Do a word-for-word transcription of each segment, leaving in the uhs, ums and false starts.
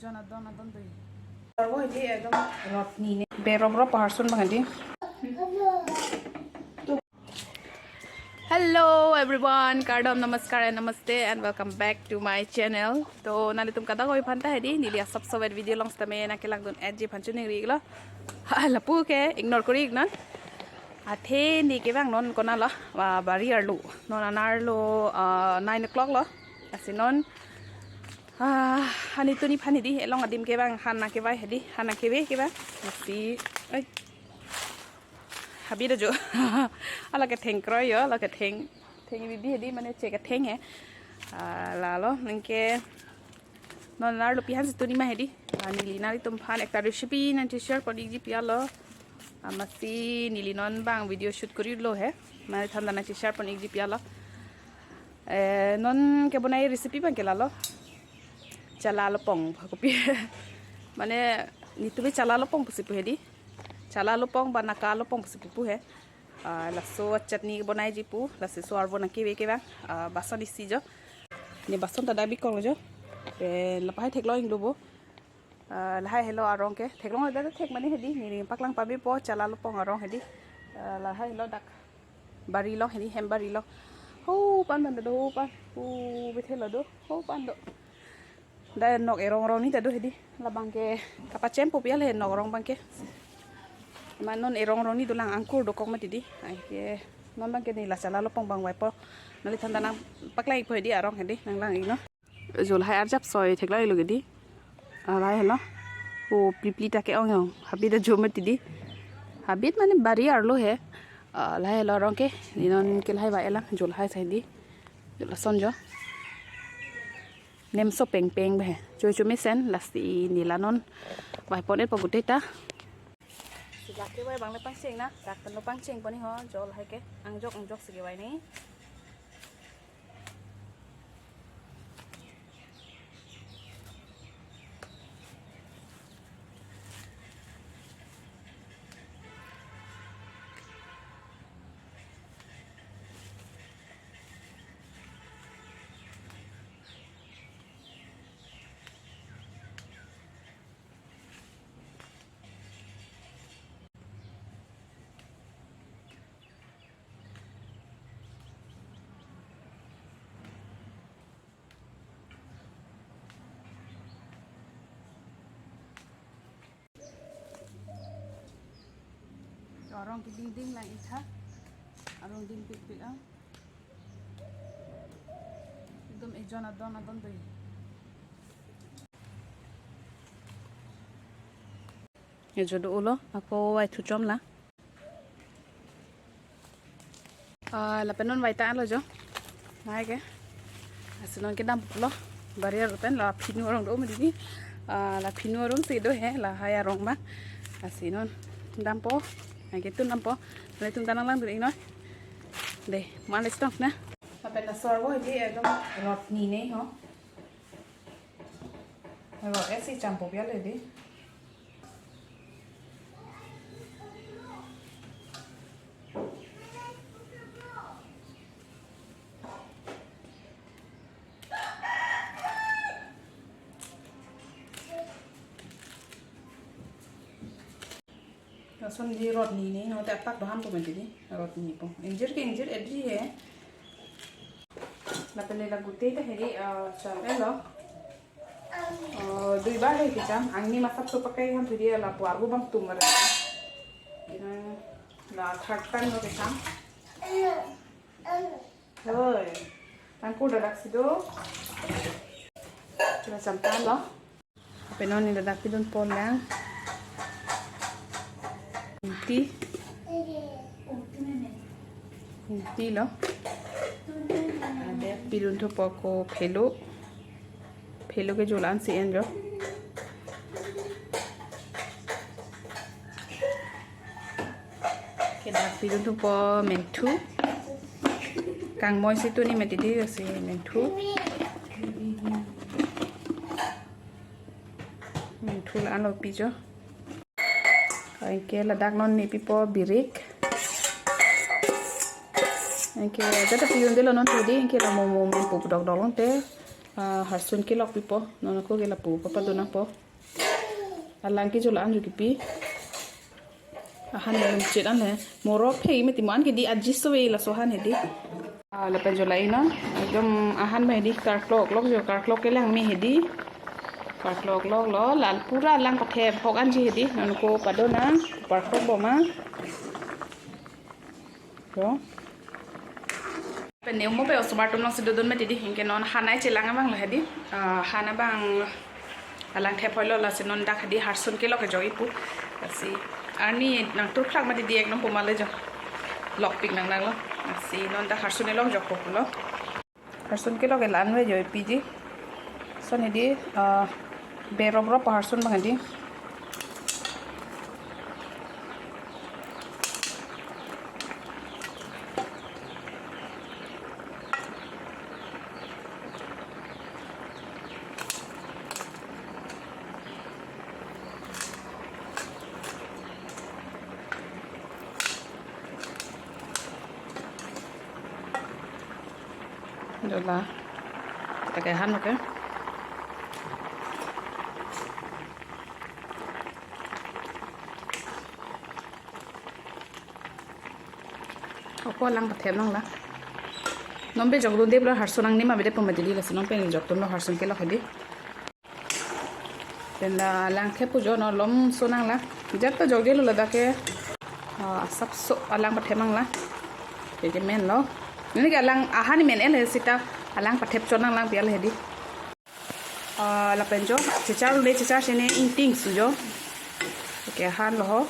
Jon adon adon doi. Arvo hedi ekdom rot ni ne. Berop rop paharsun bang hedi. Hello everyone, kardom, namaskar and namaste and welcome back to my channel. To nanglitum kadokave aphan ta hedi neli asap sobat video along sitame nangkelangdun-etji aphan choningri iklo. Ha, lapu ke ignore kori iknon. Athe neli kevang non konat lo, ah, bari arlo. Non anerlo, ah, nine o'clock lo. Lasi non, ah, hani tuni aphan hedi elong adim kevang, han nangkevai hedi, han nangkeve kevang. Lasi, oi. Habit ajo. Hala ketheng kroi jo, hala ketheng, theng bibi hedi mane che ketheng he. Ah, lalo nangke non anerlo pi han si tuni ma hedi. Ah, neli nanglitum aphan ekta recipe nangche-share pon ikji pi alo. Amatsi neli non bang video shoot kori lo he. Mane than ta nangche-share pon ikji pi alo. Eh, non kebonai recipe bang ke lalo. Chala lopong. Kopi. Mane nelitum chala lopong pusi pu hedi. Chala lopong ba naka lopong pusi pu pu he. Ah, laso chutney bonaiji pu, lasi so arvo nangkeve kevang, ah, bason isi jo. Ne bason ta dak bikong jo. Eh, lahai theklong inglo bo. Ah, lahai helo arong ke. Theklong dak thek mane hedi, neli paklang pabi po, chala lopong arong hedi. Ah, lahai helo dak bari along hedi, hem bari along. Ho pan pan do, ho pan. Ho bethe lo do, ho pan do. Dak nok erong rong ni ta do hedi. Labang ke kapachempo pi ale nok rong bang ke. Ma non erong rong ni dolang, angkur dokok mati di. Ai ke non bang ke neli la chala lopong bang vaipo. Neli than ta nangpaklang ikpo hedi arong hedi nanglang iknon. Jo lahai arjap soi theklong iklo hedi. Lahai helo. O pli pli ta ke-ong ong. Habit ajo mati di. Habit mane bari arlo he. Ah, lahai helo arong ke. Neli non ke lahai vai elang. Jo lahai sai di. Jo lason jo. Nemso pengpeng be. Choi choi mesen lasi neli la non vaipon-etpo gute ta. Si lake vai bang le pangcheng na, dak pen lo pangcheng pon ni ho, jo lahai ke. Angjok angjok si kevai ni. Arong keding ding lang itha. Arong ding pik pik ang. Ekdom ejon adon adon doi. Ejo do-olo, ako vai thu chom la. Ah, lapen non vai ta lo jo. Nai ke. Lasi non kedam lo. Bari arlo pen la phinu arong do mati ni. Ah, la phinu arong si do he, lahai arong ma. Lasi non dampo. Nai ke tun dampo. Nelitum ta nanglangdun iknon. De, mane stok na. Lapen laso arvo hedi ekdom rot ni ne ho. Rot isi champo pi ale di. Lason di rot ni ne, no te apak dohan po mati di, rot ni po. Ingjir ke ingjir-etji he. Lapen la gute ta hedi, ah, cham elo. Ah, dui bar he kecham, angni masap so pakai ham hedi lapu arvo bang tum re. Ina la third time lo kecham. Hoi, tangkur dadak si do. Kita cham tan lo. Lapen non neli ladak pidun pon lang. Ingti. Ingti lo. Ade pidun thupo ko phelo. Phelo ke jo la-an si en jo. Ke dak pidun thupo menthu. Kangmoi si tuni mati di si menthu. Menthu la-an lo pi jo. Anke ladak non ne pipo birik. Anke jata pidunde lo non tadi, anke la mo mo men pup dok dok long te. Ah, harsun kelok pipo, non ako ke lapu papadonangpo. Alang ke jo la-an jo kipi. Ahan ke lum chet an he. Morok phe me timo an ke di adjust ave laso ahan hedi. Ah, lapen jo la-i non. Ekdom ahan ba hedi karklok lok jo, karklok kelang me hedi. Karklok lok lo, lal pura alang pathep hok anji hedi. Non ako padonang, parklok boma. Jo. Pen ne mo pe osomar atum along si dodun mati di, anke non hanai chelang abang lo hedi. Ah, han abang alang thep hoilo, lasi non dak hedi harsun kelok jo ipu. Lasi arni nangturklak mati di, ekdom puma le jo. Lokpik nang nang lo. Lasi non dak harsun elok jokpo pulo. Harsun kelok ke la-an ave jo ipi di. Lason hedi, ah, berop rop harsun abang hedi. Dola. Kita ke han, oke. Ako alang pathep nang la. Non pe jok dunde pulo harsun nangnim avedet pu mati di, lasi non pen jok dunlo harsun kelok hedi. Pen la alang thep pu jo non lom so nang la. Jat ta jok delo ladak ke. Ah, asap so alang pathep nang la. Ke ke men lo. Neli ke alang ahan men el he sita alang pathep chot nang lang pial hedi. Ah, lapen jo, chechar le chechar sene ingting su jo. Ke han lo ho.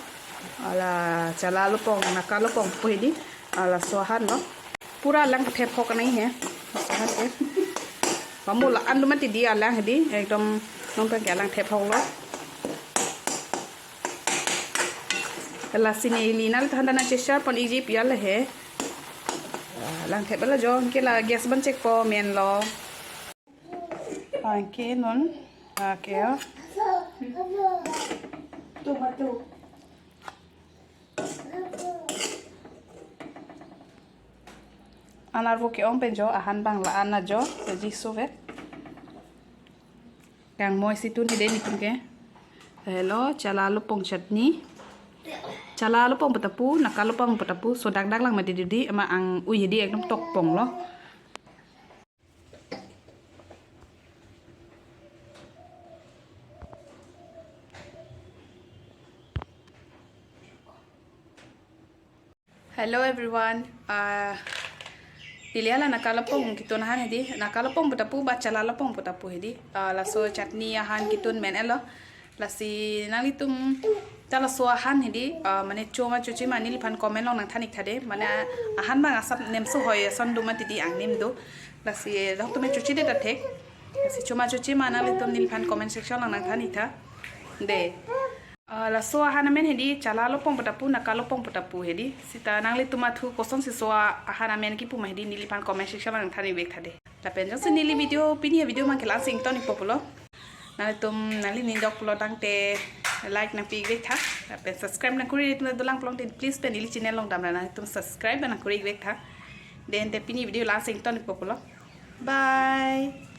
Ala chala lopong, naka lopong pu hedi. Ala so han lo. Pura alang thep hok nai he. So han ke. Pamu la-an do mati di alang hedi. Ekdom non pen ke alang thep hok lo. Lasi neli nangli than dana chechar pon iji pial he. Alang thep la jo, anke la gas ban chek po men lo. Anke non, ah, ke ya. Tomato. An arvo ke-ong pen jo, ahan abang la-an ajo, jadi suvet. Kangmoi si tun hedi netum ke. Helo, chala lopong chutney. Chala lopong pu ta pu, naka lopong pu ta pu, so dak dak lang mati di di, ama ang ui hedi ekdom tok pong lo. Hello everyone. Ah, neli hala naka lopong kitun ahan hedi. Naka lopong pu ta pu ba chala lopong pu ta pu hedi. Ah, laso chutney ahan kitun men elo. Lasi nanglitum ta laso ahan hedi, ah, mane choma choche ma neliphan comment along nangthan ik tha de. Mane ahan abang asap nemso hoi ason do mati di, angnim do. Lasi dok tume choche det ta thek. Lasi choma choche ma nanglitum neliphan comment section along nangthan ik tha de. Ah, laso ahan amen hedi chala lopong pu ta pu, naka lopong pu ta pu hedi. Sita nanglitum athu kosonsi so ahan amen kipu ma hedi, neliphan comment section along nangthan ik vek tha de. Lapen jongsi neli video, pini avideo abang ke la-an si ington ikpo pulo. Nanglitum nanglining dok pulo tangte like nangpi ik vek tha. Lapen subscribe nangkuri atum dolang pulo tangte please pen neli channel along damra nanglitum subscribe nangkuri ik vek tha. Then te pini video la-an si ington ikpo pulo. Bye.